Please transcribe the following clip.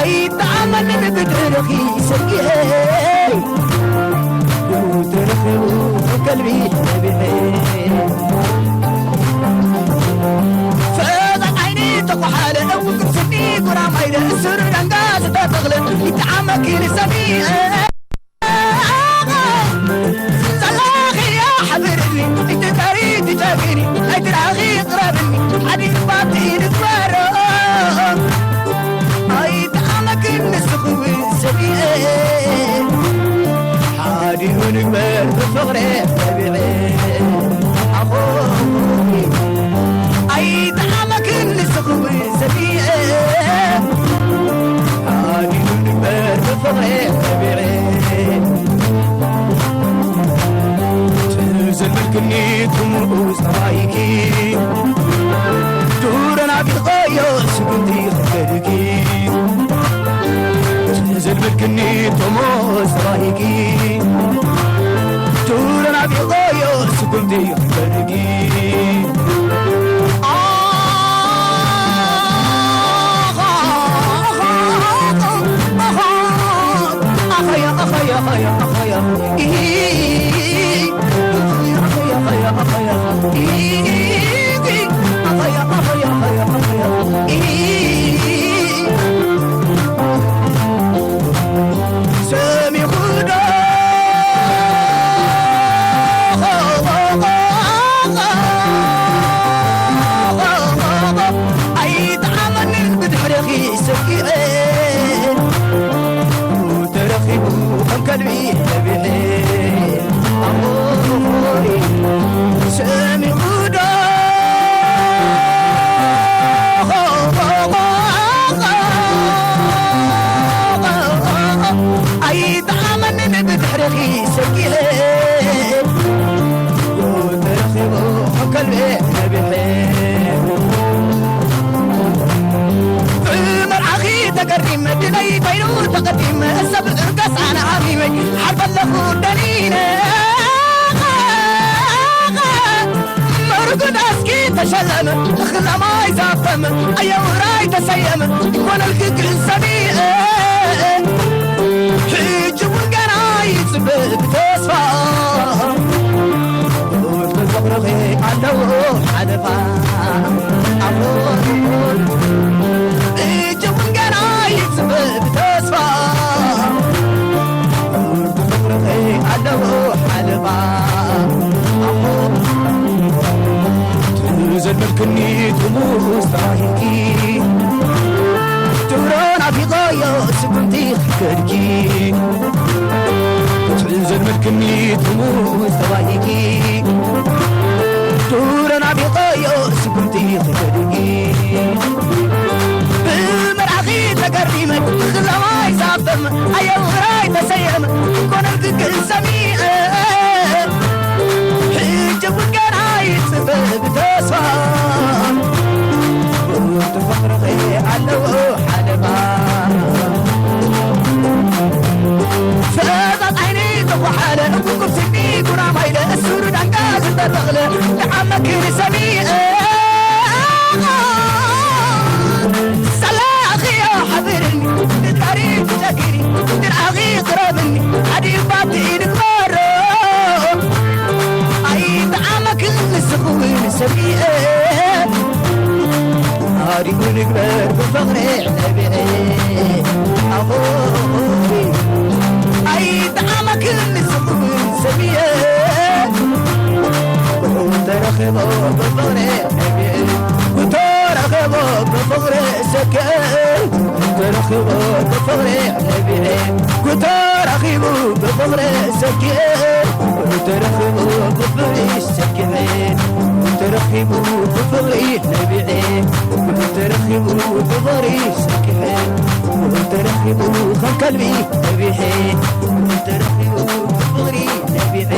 ኣይጠዓመንን ብድሕርኺ ሰጊኤ ተረኺቡ ከልቢ ነቢዐ ፈዛዝ ዓይኒ ተኳሓለ እኩል ስኒ ጉራማይለ ስሩ ደንጋ ዝተተኽለ ይጠዓመኪ ንሰሚዐ ዘለኽያ ሓብርኒ ኣይትዳሪ ትጨግኒ ኣይትራኺ ቅረብኒ ሓዲግ ባቲ ንግበሮ ኣይጠዓመክን ንስኽዊ ሰቢኤ ሓዲኡ ንግበር ብፍቕሬ ነቢዐ ኣኾይ ኣይጠዓመክን ንስኽዊ ሰቢኤ ሓዲኡ ንግበር ብፍቕሬ ነቢዐ ትዘልመድክኒ ትሙኡ ጸባይኪ ዱረ ናፊቐዮ ስጉምቲ ክከድኪ ትዘልመድክኒ ትሙኡ ጸባይኪ ዱረ ናፊቐዮ ስጉምቲ ክከድኪ ኣይጠዓመንን ብድሕርኺ ሰጊኤ ተረኺቡ ከም ከልቢ ነቢዐ ኣኾይ ሰሚዑ ዶ ኣይጠዓመንን ብድሕርኺ ሰጊኤ ተረኺቡ ከም ከልቢ ነቢዐ ብመርዓኺ ተገሪመ ድለይ ኮይኑ ተቐዲመ ሰብ እርገስ ኣነ ሃሚመ ሓርበለኹ ደኒነ መርጉድ ኣስኪ ተሸለመ እኽላማይ ዛፈመ ኣየውራይ ተሰየመ ይኮነልኪ ግን ሰሚዐ ሕጂ እውን ገና ይፅበ ብተስፋ ፍቕርኺ ኣለዎ ሓለፋ ኣቦ እጅ እውን ገና ይፅበ ብተስፋ ፍቕርኺ ኣለዎ ሓለፋ ኣቦ ትዘልመልክኒ ትሙስ ተባሂልኪ ዱሮ ናፊቐዮ ስጉምቲ ከድኪ ትዘልመልክኒ ትሙስ ተባሂልኪ ዱሮ ናፊቐዮ ስጉምቲ ከድኪ ብመርዓኺ ተገሪመ ብኽላማይ ዛፈም ኣየውራይ ተሰየመ ኮነልኪ ግን ሰሚዐ ሕጂ እውን ገና ይፅበ ብተስፋ ፍቕርኺ ኣለዎ ሓለፋ ፈዛዝ ዓይኒ ተኳሓለ እኩብ ስኒ ጉራማይለ እሱሩ ዳንጋ ዝተተኽለ ንዓመኪ ንሰሚዐ ሰላኽዮ ሓብርኒ ንጣሪ ትጨግኒ ንርኣኺ ቅረብኒ ሓዲባቲ ንግበሮ ኣይጠዓመክን ንስኽውን ሰሚዐ ሓዲኡ ንግበር ብፍቕሪ ነቢዐ ኣኾይ ኣይጠዓመክን ንስኽውን ሰሚዐ ተረኺ ብፍቕሪ ነቢዐ፣ ጉቶ ረኺቡ ብፍቕሪ ሰኪዐ፣ ጉቶ ረኺቡ ብፍቕሪ ነቢዐ፣ ጉቶ ረኺቡ ብፍቕሪ ሰኪዐ፣ ጉቶ ረኺቡ ብፍቕሪ ሰኪዐ፣ ጉቶ ረኺቡ ብፍቕሪ ነቢዐ፣ ጉቶ ረኺቡ ብፍቕሪ ሰኪዐ፣ ጉቶ ረኺቡ ከም ከልቢ ነቢዐ፣ ጉቶ ረኺቡ ብፍቕሪ ነቢዐ።